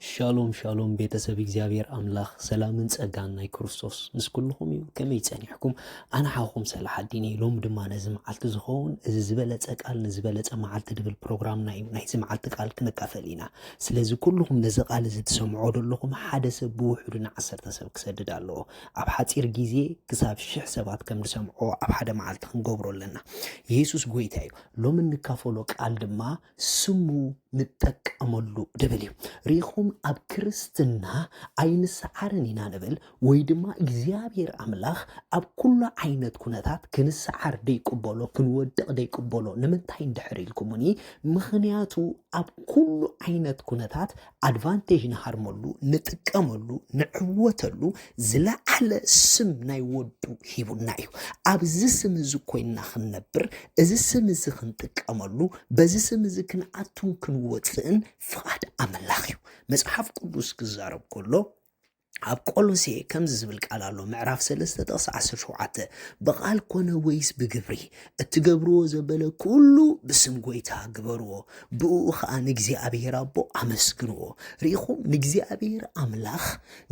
ሻሎም ሻሎም ቤተሰብ እግዚኣብሔር ኣምላኽ ሰላምን ጸጋን ናይ ክርስቶስ ምስ ኩልኹም እዩ። ከመይ ጸኒሕኩም? ኣነ ሓውኹም ሰላሓዲን እየ። ሎም ድማ ነዚ መዓልቲ ዝኸውን እዚ ዝበለጸ ቃል ንዝበለጸ መዓልቲ ድብል ፕሮግራምና እዩ። ናይዚ መዓልቲ ቃል ክንካፈል ኢና። ስለዚ ኩልኹም ነዚ ቃል እዚ ትሰምዖ ዘለኹም ሓደ ሰብ ብውሕዱ ንዓሰርተ ሰብ ክሰድድ ኣለዎ። ኣብ ሓጺር ግዜ ክሳብ ሽሕ ሰባት ከም ዝሰምዖ ኣብ ሓደ መዓልቲ ክንገብሮ ኣለና። የሱስ ጎይታ እዩ። ሎም እንካፈሎ ቃል ድማ ስሙ ንጠቀመሉ ድብል እዩ። ርኢኹም ኣብ ክርስትና ኣይንሰዓርን ኢና ንብል ወይ ድማ እግዚኣብሔር ኣምላኽ ኣብ ኩሉ ዓይነት ኩነታት ክንሰዓር ደይቅበሎ ክንወድቕ ደይቅበሎ። ንምንታይ እንድሕር ኢልኩምኒ? ምኽንያቱ ኣብ ኩሉ ዓይነት ኩነታት ኣድቫንቴጅ ንሃርመሉ ንጥቀመሉ ንዕወተሉ ዝለዓለ ስም ናይ ወዱ ሂቡና እዩ። ኣብዚ ስም እዚ ኮይንና ክንነብር እዚ ስም እዚ ክንጥቀመሉ በዚ ስም እዚ ክንኣቱን ክንወፅእን ፍቓድ ኣምላኽ እዩ። መፅሓፍ ቅዱስ ክዛረብ ከሎ ኣብ ቆሎሴ ከምዚ ዝብል ቃል ኣሎ። ምዕራፍ ሰለስተ ጥቕሲ ዓሰርተ ሸውዓተ፣ ብቓል ኮነ ወይስ ብግብሪ እትገብርዎ ዘበለ ኩሉ ብስም ጎይታ ግበርዎ፣ ብኡ ኸኣ ንእግዚኣብሔር ኣቦ ኣመስግንዎ። ርኢኹም፣ ንእግዚኣብሔር ኣምላኽ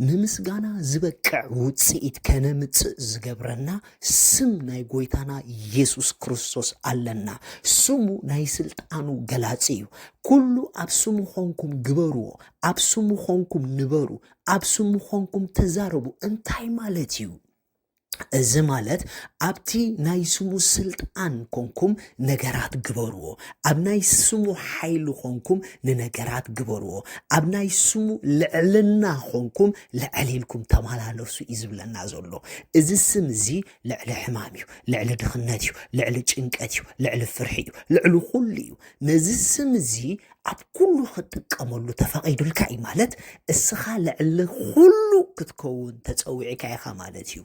ንምስጋና ዝበቅዕ ውፅኢት ከነምፅእ ዝገብረና ስም ናይ ጎይታና ኢየሱስ ክርስቶስ ኣለና። ስሙ ናይ ስልጣኑ ገላጺ እዩ። ኩሉ ኣብ ስሙ ኾንኩም ግበርዎ፣ ኣብ ስሙ ኾንኩም ንበሩ፣ ኣብ ስሙ ኾንኩም ተዛረቡ። እንታይ ማለት እዩ? እዚ ማለት ኣብቲ ናይ ስሙ ስልጣን ኮንኩም ነገራት ግበርዎ። ኣብ ናይ ስሙ ሓይሊ ኮንኩም ንነገራት ግበርዎ። ኣብ ናይ ስሙ ልዕልና ኮንኩም ልዕል ኢልኩም ተመላለሱ እዩ ዝብለና ዘሎ። እዚ ስም እዚ ልዕሊ ሕማም እዩ፣ ልዕሊ ድኽነት እዩ፣ ልዕሊ ጭንቀት እዩ፣ ልዕሊ ፍርሒ እዩ፣ ልዕሊ ኩሉ እዩ። ነዚ ስም እዚ ኣብ ኩሉ ክትጥቀመሉ ተፈቒዱልካ እዩ ማለት እስኻ ልዕሊ ኩሉ ክትከውን ተጸዊዕካ ኢኻ ማለት እዩ።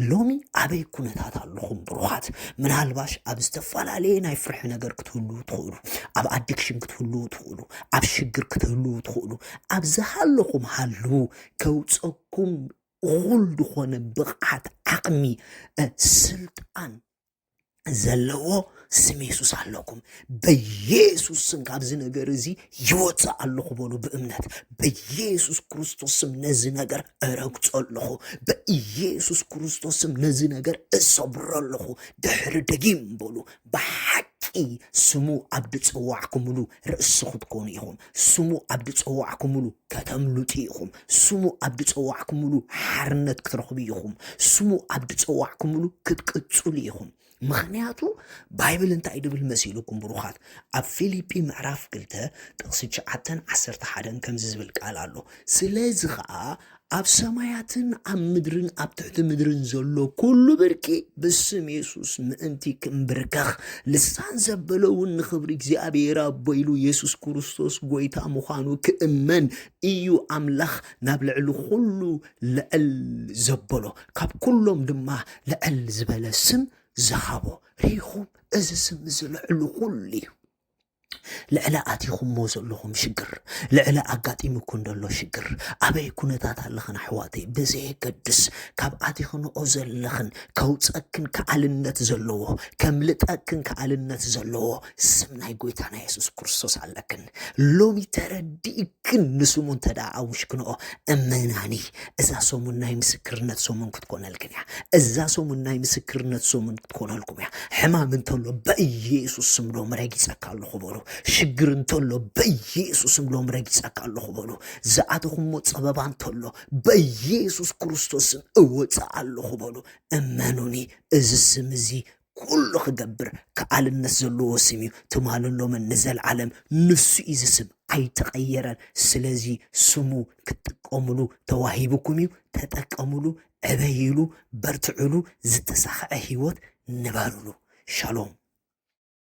ሎሚ ኣበይ ኩነታት ኣለኹም ብሩኻት? ምናልባሽ ኣብ ዝተፈላለየ ናይ ፍርሒ ነገር ክትህልዉ ትኽእሉ፣ ኣብ ኣዲክሽን ክትህልዉ ትኽእሉ፣ ኣብ ሽግር ክትህልዉ ትኽእሉ። ኣብ ዝሃለኹም ሃልዉ። ከውፀኩም እኹል ዝኾነ ብቕዓት፣ ዓቕሚ፣ እ፣ ስልጣን ዘለዎ ስም የሱስ ኣለኩም። በየሱስ ስም ካብዚ ነገር እዚ ይወፅእ ኣለኹ በሉ ብእምነት። በየሱስ ክርስቶስ ስም ነዚ ነገር እረግጾ ኣለኹ። በኢየሱስ ክርስቶስ ስም ነዚ ነገር እሰብሮ ኣለኹ። ድሕሪ ደጊም በሉ። ብሓቂ ስሙ ኣብ ድጸዋዕኩምሉ ርእሲ ክትኮኑ ኢኹም። ስሙ ኣብ ድጸዋዕኩምሉ ከተምልጡ ኢኹም። ስሙ ኣብ ድጸዋዕኩምሉ ሓርነት ክትረኽቡ ኢኹም። ስሙ ኣብ ድጸዋዕኩምሉ ክትቅጽሉ ኢኹም። ምኽንያቱ ባይብል እንታይ ድብል መሲሉኩም ብሩኻት? ኣብ ፊልጲ ምዕራፍ ክልተ ጥቕሲ ትሽዓተን ዓሰርተ ሓደን ከምዚ ዝብል ቃል ኣሎ። ስለዚ ኸኣ ኣብ ሰማያትን ኣብ ምድርን ኣብ ትሕቲ ምድርን ዘሎ ኩሉ ብርኪ ብስም የሱስ ምእንቲ ክምብርከኽ፣ ልሳን ዘበለ እውን ንኽብሪ እግዚኣብሔር ኣቦ ኢሉ የሱስ ክርስቶስ ጐይታ ምዃኑ ክእመን እዩ ኣምላኽ ናብ ልዕሊ ኩሉ ልዕል ዘበሎ። ካብ ኩሎም ድማ ልዕል ዝበለ ስም ዝሃቦ። ርኢኹም፣ እዚ ስም እዚ ልዕሊ ኩሉ እዩ። ልዕሊ ኣቲኹሞ ዘለኹም ሽግር፣ ልዕሊ ኣጋጢሙኩን ዘሎ ሽግር፣ ኣበይ ኩነታት ኣለኽን ኣሕዋተይ፣ ብዘየገድስ ካብ ኣቲኽንኦ ዘለኽን ከውፀክን ከኣልነት ዘለዎ፣ ከምልጠክን ከኣልነት ዘለዎ ስም ናይ ጎይታና የሱስ ክርስቶስ ኣለክን። ሎሚ ተረዲእክን ንስሙ እንተ ደኣ ኣውሽክንኦ፣ እመናኒ፣ እዛ ሰሙን ናይ ምስክርነት ሰሙን ክትኮነልክን እያ። እዛ ሰሙን ናይ ምስክርነት ሰሙን ክትኮነልኩም እያ። ሕማም እንተሎ በኢየሱስ ስም ሎም ረጊጸካ ኣለኹ በሉ። ሽግር እንተሎ በኢየሱስ ስም ሎም ረጊጸካ ኣለኹ በሉ። ዝኣተኹሞ ጸበባ እንተሎ በኢየሱስ ክርስቶስ ስም እወጽእ ኣለኹ በሉ። እመኑኒ፣ እዚ ስም እዚ ኩሉ ክገብር ከኣልነት ዘለዎ ስም እዩ። ትማልን ሎምን ንዘለዓለም ንሱ እዩ። እዚ ስም ኣይተቐየረን። ስለዚ ስሙ ክትጥቀሙሉ ተዋሂብኩም እዩ። ተጠቀሙሉ፣ ዕበይሉ፣ በርትዕሉ፣ ዝተሳኽዐ ህይወት ንበሩሉ። ሻሎም።